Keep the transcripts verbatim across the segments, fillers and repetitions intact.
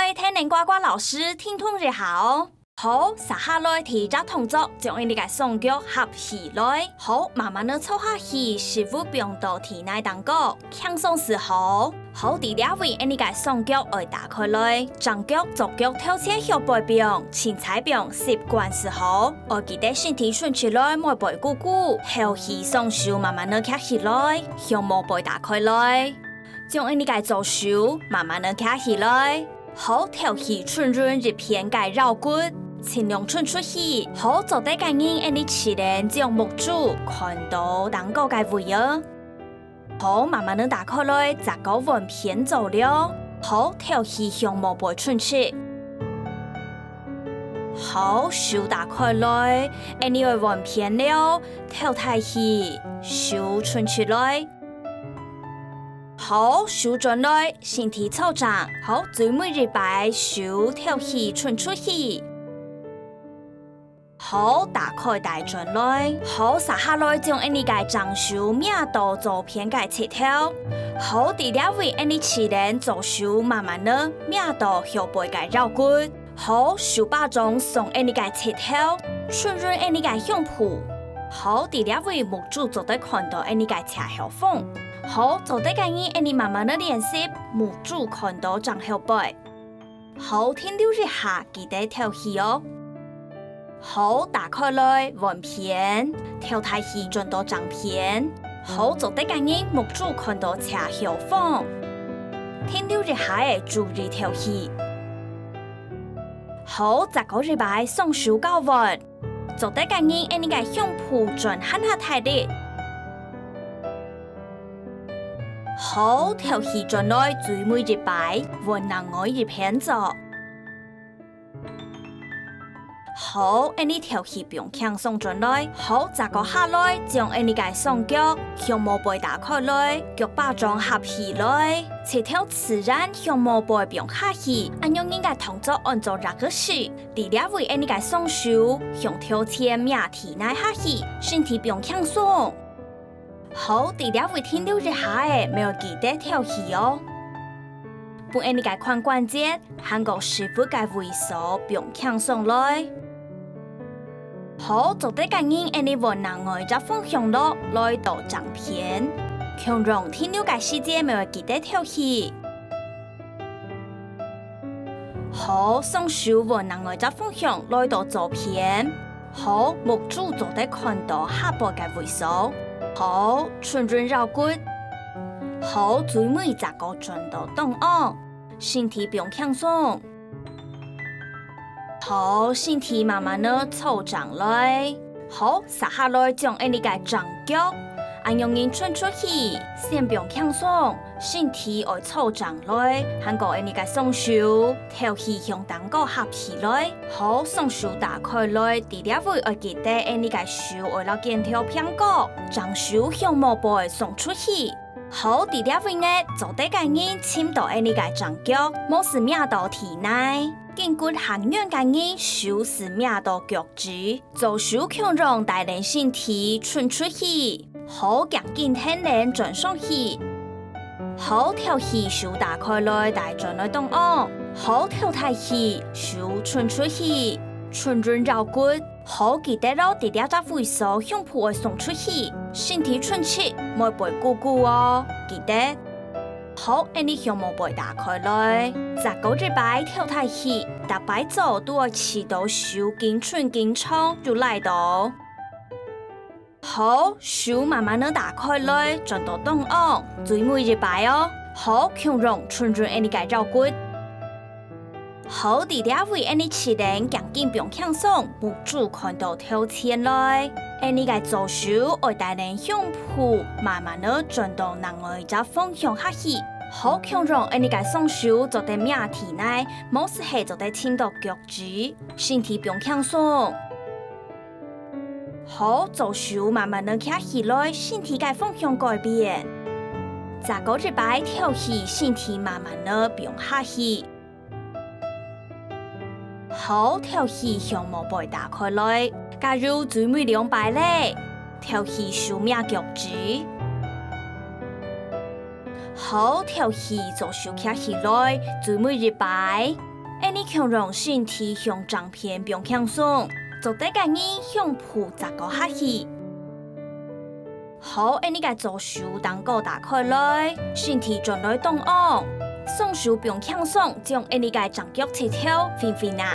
愛跈等呱呱老師停動一下哦。好，續下來第一隻動作，將𠊎俚个雙腳合起來。好，慢慢仔坐下去，屎朏放到地泥頂高，輕鬆就好。好，在這位𠊎俚个雙腳愛打開來，正腳、左腳頭前向背放，身材放習慣就好。愛記得身體伸出來，莫背痀痀，後去雙手慢慢仔擎起來，胸毛背打開來。 將𠊎俚个左手慢慢仔擎起來，好，頭去伸伸一片个腰骨，盡量伸出去。好，做得个人𠊎俚試等將目珠看到頂高个位仔。好，慢慢仔打開來，再過換片做了。好，頭去胸毛背伸出。好，手打開來，𠊎俚愛換片了，頭抬起，手伸出來。 好，手轉來，身體坐正。好，最尾一擺，手頭去伸出去。好，打開帶轉來。好，續下來將𠊎俚个正手摸到左片个膝頭。好，在這位𠊎俚試等左手慢慢仔摸到後背个腰骨。 好，手巴掌上𠊎俚个膝頭，伸伸𠊎俚个胸脯。好，在這位目珠做得看到𠊎俚个斜後方。好，做得个人𠊎俚慢慢仔練習，目珠看到正後背。好，停留一下，記得透氣哦。好，打開來，換片，頭抬起轉到正片。好，做得个人目珠看到斜後方。停留一下仔，注意透氣。 好，再過一擺，雙手交換。做得个人，𠊎俚个胸脯轉還較大力。好，透氣轉來，最尾一擺，換另外一片做。好，𠊎俚透氣放輕鬆轉來。好，再過下來，將𠊎俚个雙腳、胸毛背打開來，腳巴掌合起來，膝頭自然，胸毛背放下去，恁樣人个動作安做rakushi。 在這位𠊎俚个雙手向頭前摸地泥下去，身體放輕鬆。好，在這位停留一下仔，愛記得透氣哦。分𠊎俚个髖關節，還過屎朏个位所放輕鬆來。好，做得个人，𠊎俚換另外一隻方向落，來到正片，共樣停留个時節，愛記得透氣。 好，雙手換另外一隻方向，來到左片。好，目珠做得看到下背个位所。好，伸伸腰骨。好，最尾再過轉到中央，身體放輕鬆。好，身體慢慢仔坐正來。 好，續下來將𠊎俚个正腳，恁樣人伸出去，先放輕鬆，身體愛坐正來，還過𠊎俚个雙手，透氣向頂高合起來。好，雙手打開來，在這位愛記得𠊎俚个手愛摎肩頭平高，正手向後背送出去。 好，在這位呢，做得个人尋到𠊎俚个正腳，無就摸到地泥。筋骨還軟个人，手就摸到腳趾，左手共樣帶等身體伸出去。好，頸根挺等轉上去。好，透氣手打開來，帶轉來中央。好，頭抬起，手伸出去，伸伸腰骨。 好，記得哦，在這隻位所，胸脯愛送出去，身體伸直，莫背痀痀哦，記得。好，𠊎俚胸毛背打開來，再過一擺，頭抬起，逐擺做都愛試到手筋伸筋長，就來到。好，手慢慢仔打開來，轉到中央，最尾一擺哦。好，共樣伸伸𠊎俚个腰骨。 好，在這位𠊎俚試等頸根放輕鬆，目珠看到頭前來。𠊎俚个左手愛帶等胸脯慢慢仔轉到另外一隻方向下去。好，共樣𠊎俚个雙手做得摸地泥，無就係做得尋到腳趾，身體放輕鬆。好，左手慢慢仔擎起來，身體个方向改變。再過一擺，透氣，身體慢慢仔放下去。 好，透氣，胸毛背打開來，加油，最尾兩擺咧。透氣，手摸腳趾。好，透氣，左手擎起來，最尾一擺。𫣆俚共樣身體向正片放輕鬆，做得个人胸脯再高下去。好，𫣆俚个左手裆高打開來，身體轉來中央，雙手放輕鬆，將𫣆俚个正腳直直跳，分分啊。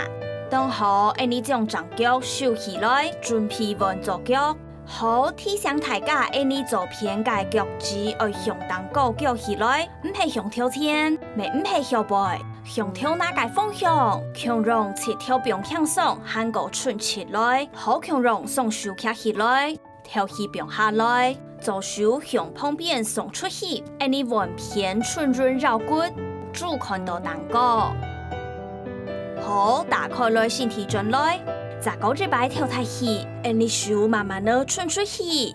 當好，𫣆俚將正腳收起來，準備換左腳。 好，提醒大家，𫣆俚左片个腳趾愛向頂高舉起來，毋係向頭前，乜毋係向背，向頭那个方向，共樣直跳放輕鬆，還過伸直來，好共樣雙手擎起來，頭去放下來，左手向旁邊送出去，𫣆俚換片伸直腰骨， 主看到頂高。好，打開來身體轉來，再過一擺頭抬起，𫣆俚手慢慢仔伸出去。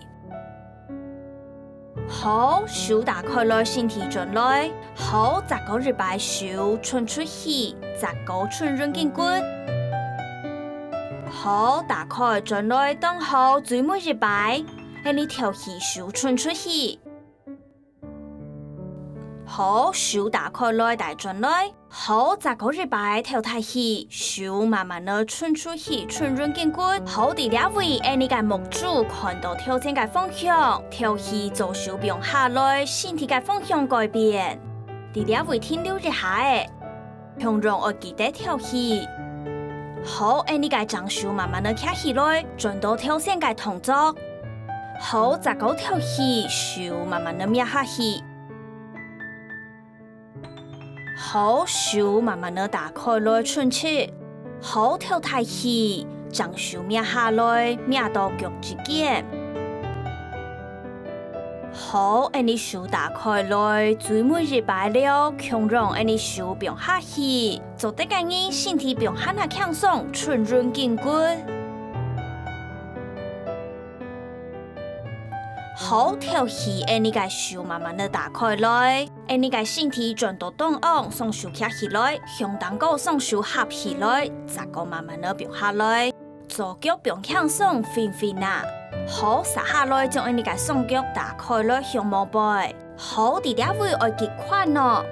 好，手打開來身體轉來，好，再過一擺手伸出去，再過伸直筋骨。好，打開轉來，當好，最尾一擺，𫣆俚頭起手伸出去。 好，手打開來帶轉來。好，再過一擺頭抬起，手慢慢仔伸出去，伸直筋骨。好，在這位，𫣆俚个目珠看到頭前个方向，頭起左手放下來，身體个方向改變。在這位停留一下仔。 共樣愛記得敨氣。好，𫣆俚个正手慢慢仔擎起來，轉到頭先个動作。好，再過敨氣，手慢慢仔搣下去。好，手慢慢仔打開來伸直。好，敨大氣，正手搣下來，搣到腳趾間。 好，𫣆俚手打開來，最尾一擺了，共樣𫣆俚手放下去。做得个人身體放還較輕鬆，伸直筋骨。好，敨氣，𫣆俚个手慢慢仔打開來，𫣆俚个身體轉到中央，雙手擎起來，向頂高雙手合起來，再過慢慢仔放下來。 左腳放輕鬆，分分啊。好，續下來將𫣆俚个雙腳打開來向外背。好，在這位愛記款哦。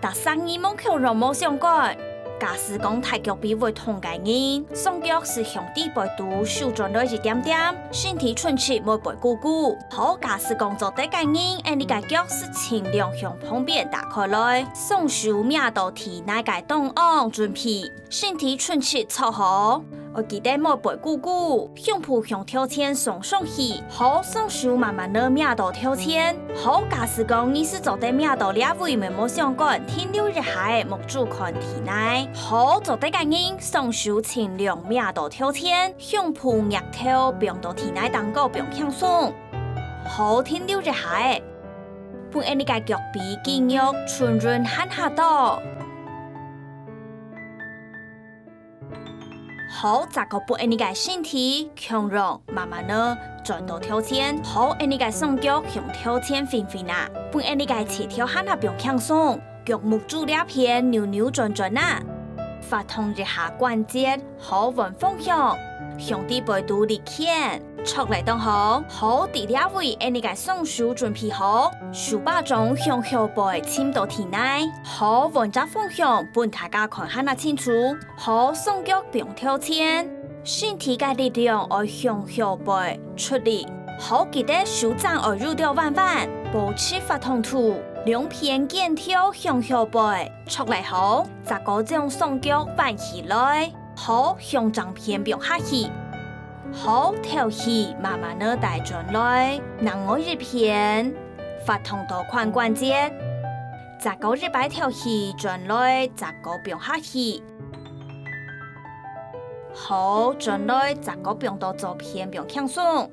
逐儕人望共樣無相干。假使講大腳髀會痛个人，雙腳係向底背肚收轉來一點點，身體伸直，莫背痀痀。好，假使講做得个人，𫣆俚个腳係盡量向旁邊打開來，雙手搣到地泥个中央，準備 身體伸直坐好，愛記得莫背痀痀，胸脯向頭前送上去。好，雙手慢慢仔搣到頭前。好，假使講你係做得搣到這位乜無相干，停留一下仔，目珠看地泥。好，做得个人，雙手盡量搣到頭前，胸脯額頭放到地泥頂高放輕鬆。好，停留一下仔，分𫣆俚个腳髀肌肉伸直還較多。 好，再過分𫣆俚个身體共樣慢慢仔轉到頭前。好，𫣆俚个雙腳向頭前分分啊，分𫣆俚个膝頭還較放輕鬆，腳目珠這片扭扭轉轉啊，活動一下關節。好，換方向，向底背肚力牽，著來當好。好，在這位𫣆俚个雙手準備好，手巴掌向後背尋到地泥。好，換隻方向，分大家看還較清楚。 好，雙腳放頭前，身體个力量愛向後背出力。好，記得手踭愛扭到彎彎，保持活動度，兩片肩頭向後背，著來好，再過將雙腳彎起來。好，向正片放下去。好，敨氣，慢慢仔帶轉來，另外一片，活動到髖關節。再過一擺敨氣，轉來，再過放下去。 好，轉來，再過放到左片放輕鬆。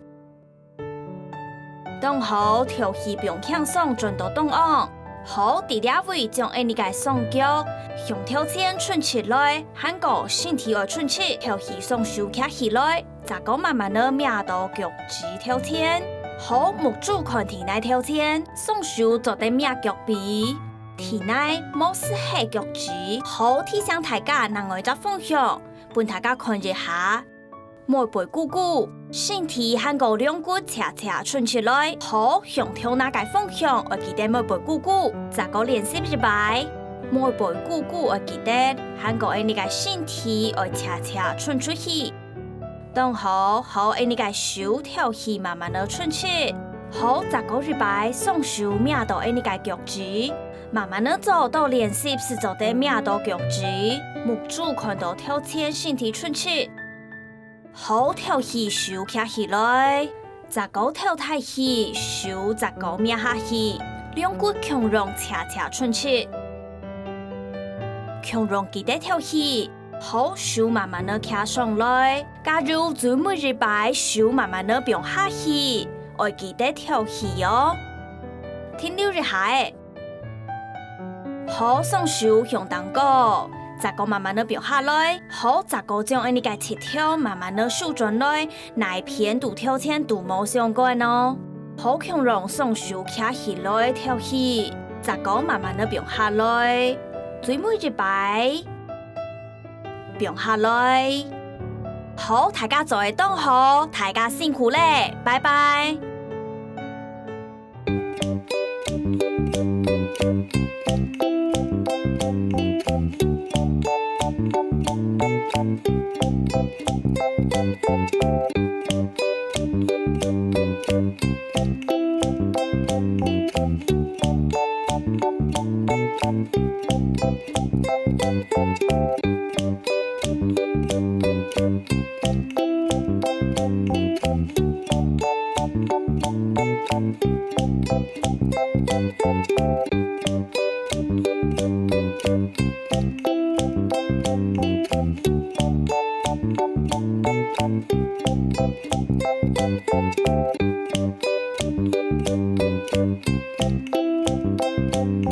當好，敨氣放輕鬆，轉到中央。好，在這位將𫣆俚个雙腳向頭前伸直來，還過身體愛伸直，敨氣雙手擎起來，再過慢慢仔搣到腳趾頭前。好，目珠看地泥頭前，雙手做得搣腳髀。 地泥無就係腳趾。好，提醒大家另外一隻方向，分大家看一下。莫背痀痀，身體還過兩骨斜斜伸直來。好，向頭那个方向，愛記得莫背痀痀。再過練習一擺。背背股股愛記得，還過𠊎俚个身體愛斜斜伸出去。當好，好𠊎俚个手敨氣慢慢仔伸直，好再過一擺雙手摸著𠊎俚个腳趾，慢慢仔做到練習時做得摸著腳趾，目珠看著頭前，身體伸直。 好敨氣，手擎起來，再過敨大氣，手再過摸下去，兩骨共樣斜斜伸直。共樣記得敨氣，好手慢慢仔擎上來，加油，最尾一擺手慢慢仔放下去，愛記得敨氣哦。停留一下仔。 好，雙手向頂高，再過慢慢仔放下來。好，再過將𠊎俚个膝頭慢慢仔收轉來，哪片對頭前都無相關哦。好，共樣雙手擎起來敨氣，再過慢慢仔放下來。最尾一擺，放下來。好，大家做得當好，大家辛苦咧，拜拜。